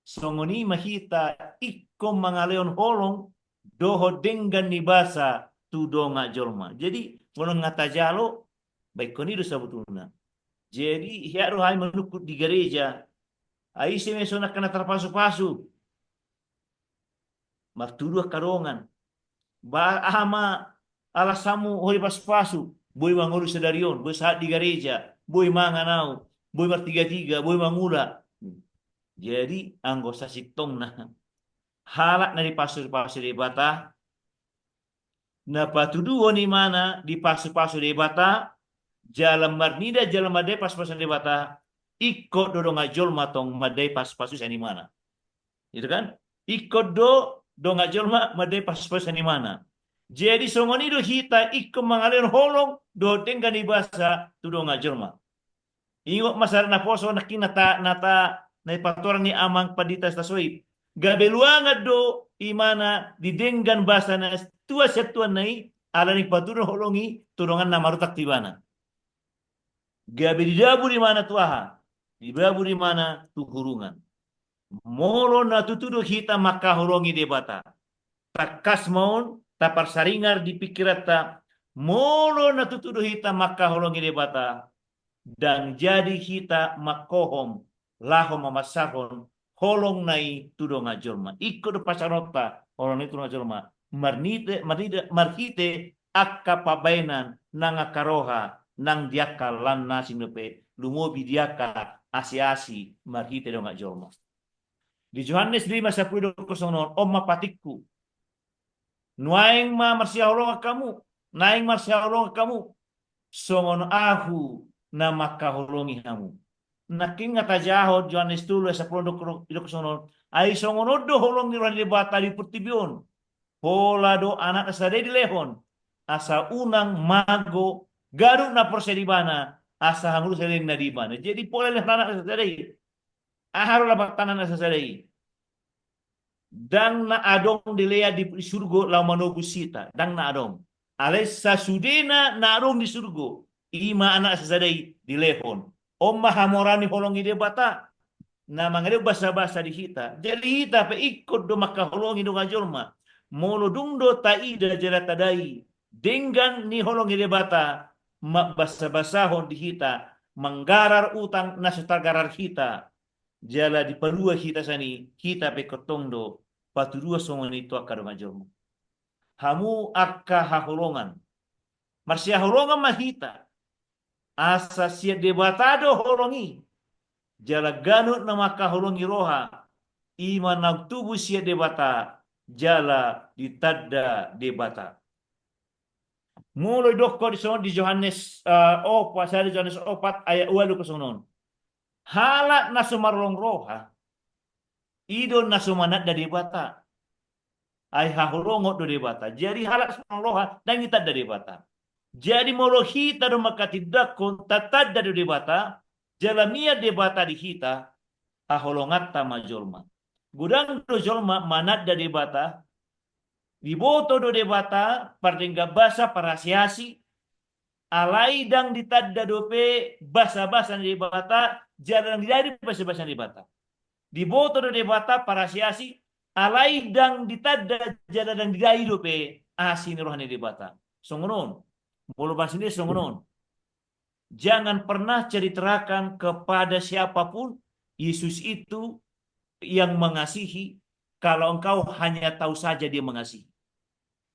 songon i ma hita ingkon mangalehon holong dohot denggan ni basa tu dongan jolma. Jadi molo nga tajalo, ba ingkon i do sabotulna. Jadi hea do hami manungkun di gareja, ai ise ma songon angka na tarpasupasu. Martudu angka dongan. Ba aha ma alasanmu ho dipasupasu? Boi mangolu sadari on, boi sahat di gareja, boi mangan au, boi martigatiga, boi mangula. Jadi anggo sasintongna, halak na dipasupasu Debata, na patuduhon imana dipasupasu Debata, jala marnida jala mandai pasupasu ni Debata, ingkon do dongan jolma tong mandai pasupasu sian imana. Gitu kan? Ingkon do dongan jolma mandai pasupasu sian imana. Jadi songon i do hita ingkon mangalehon holong dohot denggan ni basa tu dongan jolma. Ingot ma sada naposo nangkin na ta, na ta, na dipatorang ni Amang Pandita Soib. Gabe luangan do imana di denggan basa na tua sian Tuhan na i, ala ni patuduhon holong i tu donganna marutak tu ibana. Gabe didabu do imana tu aha? Didabu do imana tu hurungan. Molo na tutu do hita mangkaholongi Debata, tangkas ma on taparsaringar di pingkiranta, molo na tutu do hita mangkaholongi Debata, ndang jadi hita mangkohom laho mamansarhon holong na i tu dongan jolma. Ingkon do pasahatonta holong na i tu dongan jolma marnite, marnite, marhite angka pambahenan nang angka roha nang di angka lan na asing dope, lumobi di angka asiasi marhite dongan jolma. Di Johannes lima sapulu didok songon on, on ma patikku. Nuaeng ma marsihaholongan hamu, naeng marsihaholongan hamu, songon ahu na mangkaholongi hamu. Nangkin nga tajaha Johannes tolu sapulu didok songon on. Ai songon on do holong ni roha ni Debata di portibi on. Pola do Anakna sada i dilehon, asa unang mago ganup na porsea di ibana, asa hangoluan saleleng na di ibana. Jadi pola dilehon Anakna sada i. Aha do lapatanna na sasada i? Ndang na adong dilean di, di surgo laho manobus hita, ndang na adong. Alai sasudena na adong di surgo, i ma Anak sasada i dilehon. On ma hamoraon ni holong ni Debata na mangalehon basabasa di hita. Jadi hita pe ingkon do mangkaholongi dongan jolma. Molo dung do taida jala tadai denggan ni holong ni Debata mambasabasahon di hita, manggarar utang na so targarar hita, jala dipalua hita sian i, hita pe ingkon tong do patuduhon songon i tu angka dongan jolma. Hamu angka haholongan, marsihaholongan ma hita, asa sian Debata do holong i, jala ganup na mangkaholongi roha, i ma naung tubu sian Debata, jala ditanda Debata. Molo didok di son di Johannes, eh, opat, sada Johannes opat ayat ualu songon on. Halak na so marholong roha, i do na so mananda Debata. Ai haholongon do Debata. Jadi halak so marholong roha, ndang ditanda Debata. Jadi molo hita do mangkatindangkon, tatanda do Debata, jala mian Debata di hita, haholonganta ma jolma. Godang do jolma mananda Debata, diboto do Debata, pardenggan basa, parasiasi, alai ndang ditanda dope basabasa ni Debata, jala ndang didai basabasa ni Debata. Diboto do Debata, parasiasi, alai ndang ditanda jala ndang didai dope asi ni roha ni Debata. Songon on, molo bahasa Indonesia songon on. Jangan pernah ceritakan kepada siapapun Yesus itu yang mengasihi, kalau engkau hanya tahu saja dia mengasihi.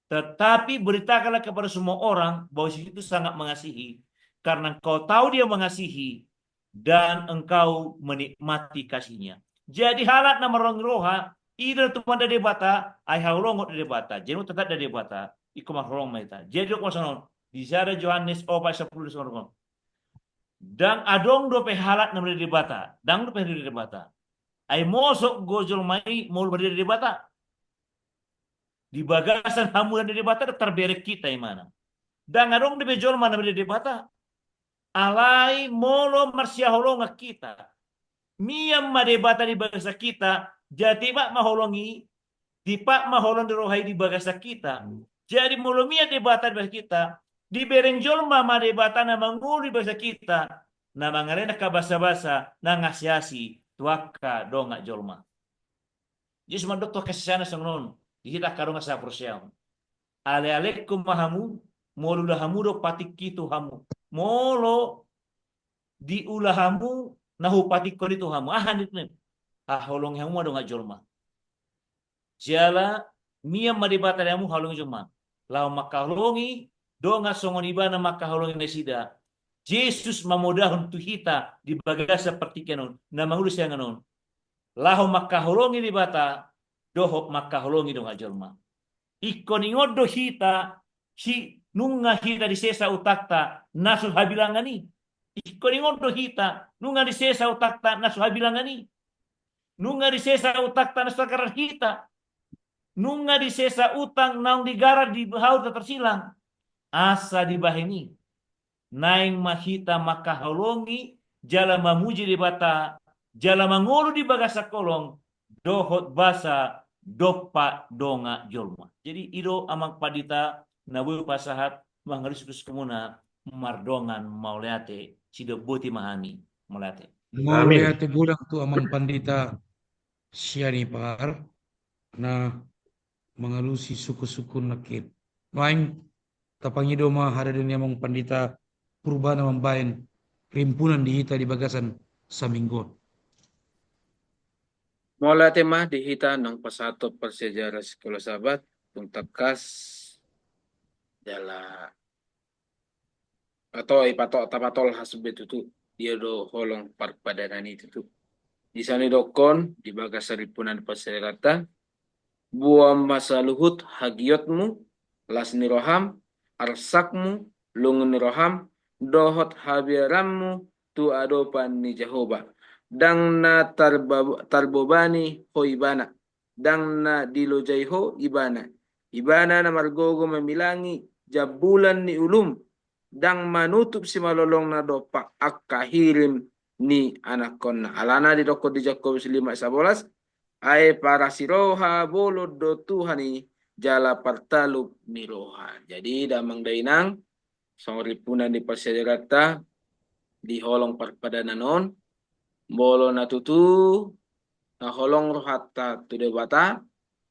Tetapi beritakanlah kepada semua orang bahwa Yesus itu sangat mengasihi, karena engkau tahu dia mengasihi dan engkau menikmati kasihnya. Jadi halak na marholong roha, i do na tumanda Debata, ai haholongon do Debata. Jadi tatanda Debata, ingkon marholong ma hita. Jadi didok ma songon on di sada Johannes opat sampulu songon on. Ndang adong dope halak na marida Debata, ndang dope marida Debata. Ai mosok do jolma i molo marida Debata. Di bagasan hamuliaon ni Debata do tarbereng hita imana. Ndang adong dope jolma na marida Debata. Alai molo marsihaholongan hita, mian ma Debata di bagasan hita, jadi tipak ma holong i, tipak ma holong ni roha i di bagasan hita. Jadi molo mian Debata di bagasan hita, dibereng jolma ma Debata na mangolu di bagasan hita, na mangalehon angka basabasa na mangasiasi tu angka dongan jolma. Jesus mandok tu angka siseanna songon on, di hita angka dongan sahaporseaon. Alealehon ma hamu, molo diula hamu do patikki tu hamu. Molo diula hamu na hupatikkon i tu hamu. Aha ninna? Haholongi hamu ma dongan jolma. Jala mian ma Debata di hamu haholongi jolma. Laho mangkaholongi dongan songon ibana mangkaholongi nasida. Jesus mamodahon tu hita di bagasan partingkian on, na mangolu sian on. Laho mangkaholongi Debata, dohot mangkaholongi dongan jolma. Ingkon ingot do hita, si, nunga hita disesa utangta na so habilangan i. Ingkon ingot do hita, nunga disesa utangta na so habilangan i. Nunga disesa utangta na so targarar hita. Nunga disesa utang naung digarar di hau na tarsilang. Asa dibahen i, naeng ma hita mangkaholongi, jala mamuji Debata, jala mangolu di bagasan holong, dohot basa dompak dongan jolma. Jadi i do amang pandita na boi hupasahat mangalusi sukusukumuna mardongan mauliate, sidok boti ma hami. Mauliate. Amin. Mauliate godang tu amang pandita Sianipar na mangalusi sukusuku nangkin. Nuaeng tapangido ma hadirionta amang pandita Purba na mambahen rimpunan di hita di bagasan saminggu on. Mauliate ma di hita naung pasahathon parsiajaran Sikola Sabat, tung tangkas jala pato, i pato, tapatolhas be tutu, dia do holong parpadanan i tutu. Di son didokkon di bagasan rimpunan parsiajaranta, boan ma saluhut hagiotmu, las ni roham, arsakmu, lungun ni roham, dohot habiaranmu tu adopan ni Jahowa. Ndang na tarba-, tarbobani ho ibana, ndang na dilojai ho ibana. Ibana na margogo mamilangi jambulan ni ulum, ndang manutup simalolongna dompak angka hirim ni anakkonna. Alana didokkon di Jakobus lima sabolas, ai parasi roha bolon do Tuhan i jala partalup ni roha. Jadi damang dainang, songon rimpunan ni parsiajaranta di holong parpadanan on, molo na tutu na holong rohanta tu Debata,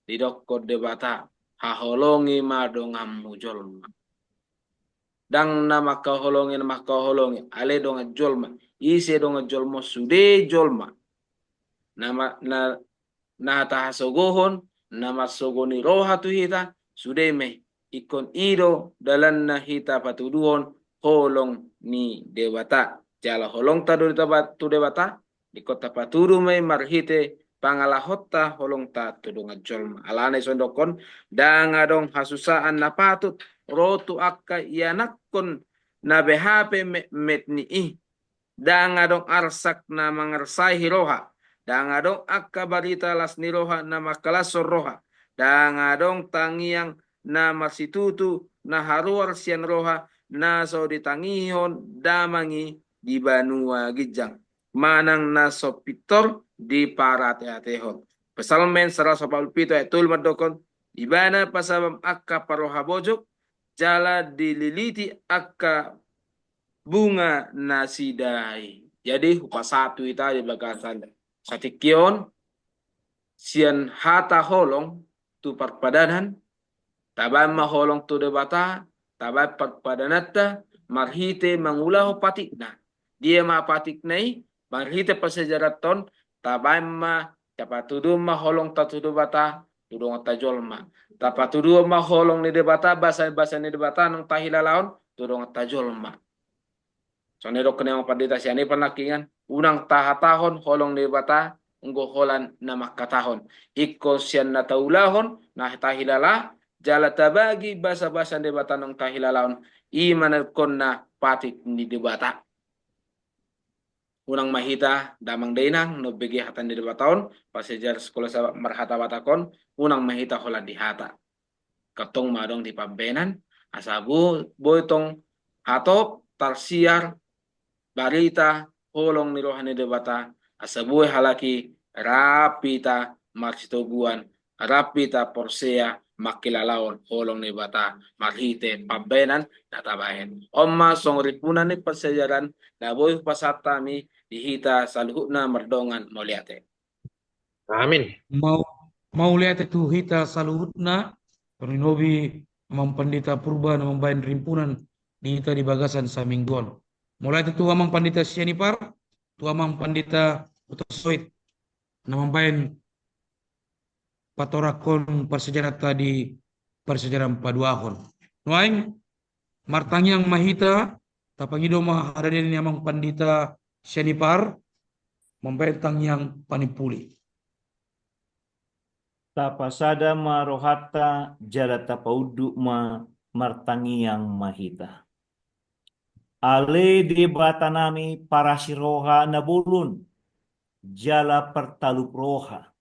didokkon Debata, haholongi ma donganmu jolma. Ndang na mangkaholongi, na mangkaholongi, alai dongan jolma. Ise dongan jolma? Sude jolma. Na ma-, na, na tahasogohon, na marsogo ni roha tu hita, sude ma i. Ingkon i do dalanna hita patuduhon holong ni Debata. Jala holongta do tu Deba-, tu Debata, ingkon tapatudu ma i marhite pangalahonta holongta tu dongan jolma. Alana i songon didokkon, ndang adong hasusaan na patut ro tu angka ianakhon na beha pe metmet ni i. Ndang adong arsak na mangarsahi roha. Ndang adong angka barita las ni roha na mangkalashon roha. Ndang adong tangiang na marsitutu na haruar sian roha na so ditangihon damang i di banua ginjang, manang na so pintor diparateatehon. Psalmen saratus opat pulu pitu ayat tolu mandokkon, Ibana pasabam angka parroha bojok, jala dililiti angka bunga nasida i. Jadi hupasahat tu hita di bagasan satingki on, sian hata holong tu parpadanan, tabaen ma holong tu Debata, tabaen parpadananta, marhite mangulahon patikna. Dia ma patikna i? Marhite parsiajaranta on, tabaen ma, tapatuduhon ma holongta tu Debata, tu donganta jolma. Tapatuduhon ma holong ni Debata, basa-basa ni Debata naung tahilalaon, tu donganta jolma. Songon na didokkon ni amang pandita sian i panangkingan, unang tahatahon holong ni Debata, anggo holan na mangkatahon. Ingkon sian na taulahon, na tahilala, jala tabagi basa-basa ni Debata naung tahilalaon, i ma na ingkon na patik ni Debata. Unang ma hita damang dainang, na umbege hata ni Debata on, parsiajar Sikola Sabat marhata Batak on, unang ma hita holan di hata. Ingkon tong ma adong di pambaenan, asa bo-, boi tong hatop tarsiar barita holong ni roha ni Debata, asa boi halak i rap hita marsitoguan, rap hita porsea mangkilalaon holong ni Debata marhite pambaenan na tabaen. On ma songon rimpunan ni parsiajaran na boi hupasahat hami di hita saluhutna mardongan mauliate. Amin. Mau-, mauliate tu hita saluhutna, tarlumobi amang pandita Purba na mambaen rimpunan di hita di bagasan saminggu on. Mauliate tu amang pandita Sianipar, tu amang pandita Hutasoit na mambaen patoranghon parsiajaranta di parsiajaran paduahon. Nuaeng, martangiang ma hita, tapangido ma haradeon ni amang pandita Sianipar, mambaen tangiang panimpuli. Tapasada ma rohanta, jala tapaunduk ma, martangiang ma hita. Ale Debatanami parasi roha na bolon, jala partalup roha.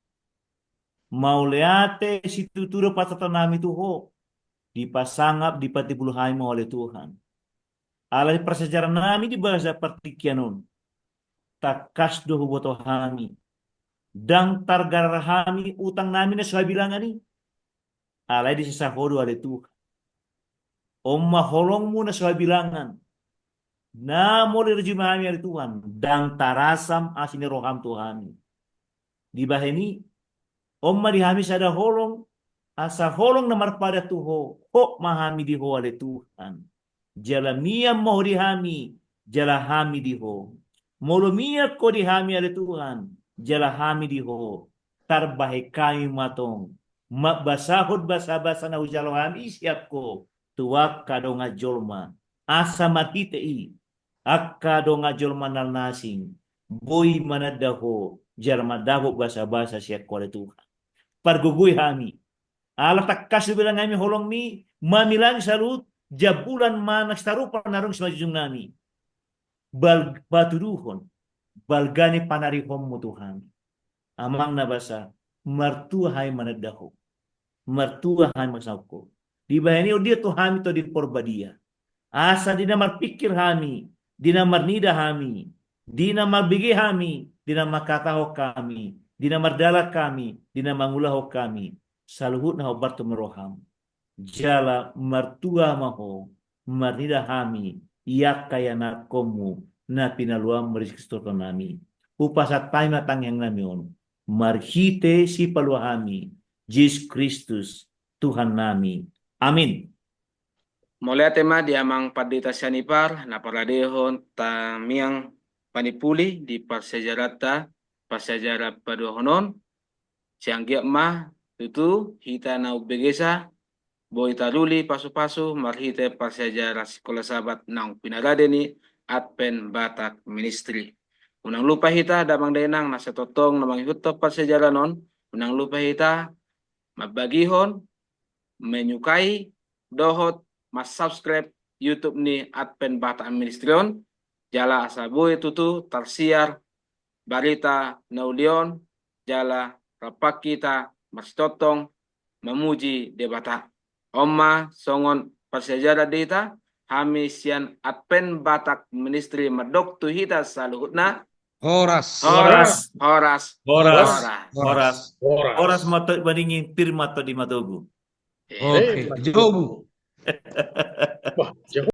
Mauliate situtu do pasahatonami tu Ho, dipasangap, dipatipulu hami ma Ho ale Tuhan. Alai parsiajarannami di bagasan partingkian on, tangkas do huboto hami, ndang targarar hami utangnami na so habilangan i. Alai disesa Ho do ale Tuhan. On ma holongmu na so habilangan, na molo dirajumi hami ale Tuhan, ndang tarasam asi ni roham tu hami. Dibahen i, on ma di hami sada holong, asa holong na marpadan tu Ho, hot ma hami di Ho ale Tuhan. Jala mian ma Ho di hami, jala hami di Ho. Molo mian Ho di hami ale Tuhan, jala hami di Ho, tarbahen hami ma tong mambasahon basabasa na hujalo hami sian Ho tu angka dongan jolma, asa marhite i angka dongan jolma na asing boi mananda Ho jala mandapot basabasa sian Ho ale Tuhan. Pargogoi hami, ala tangkas hubilang hami holongmi, mamilangi saluhut jambulan manang sitarupan na adong simanjujungnami. Bal-, patuduhon balga ni panarihonmu tu hami. Amang na basa, martua hami mananda Ho, martua hami mangasahon Ho. Dibahen i ondina tu hami Tondi Porbadia, asa di na marpingkir hami, di na marnida hami, di na mambege hami, di na mangkatahon hami, di na mardalan hami, di na mangulahon hami, saluhutna hombar tu roham. Jala martua ma Ho, marnida hami, i angka ianakhonmu na pinaluam marisi keseluruhannami. Hupasahat hami ma tangiangnami on, marhite Sipalua hami, Jesus Kristus, Tuhannami. Amin. Mauliate ma di amang pandita sian Ipar na paradehon tangiang panipuli di parsiajaranta, parsiajaran paduahon on. Sianggiat ma tutu hita na umbegesa boi taruli pasupasu marhite parsiajaran sikola Sabat naung pinarade ni Advent Batak Ministry. Unang lupa hita damang dainang na sitongtong na mangihuthon parsiajaran on, unang lupa hita mambagihon, menyukai dohot mansubscribe YouTube ni Advent Batak Ministry on, jala asa boi tutu tarsiar barita na uli on, jala rap hita marsitongtong mamuji Debata. On ma songon parsiajaran di hita, hami sian Advent Batak Ministry mandok tu hita saluhutna. Horas. Horas. Horas. Horas. Horas. Horas. Horas. Horas ma tondi maningin, pir ma tondi matogu. Oke, jobu. Wah,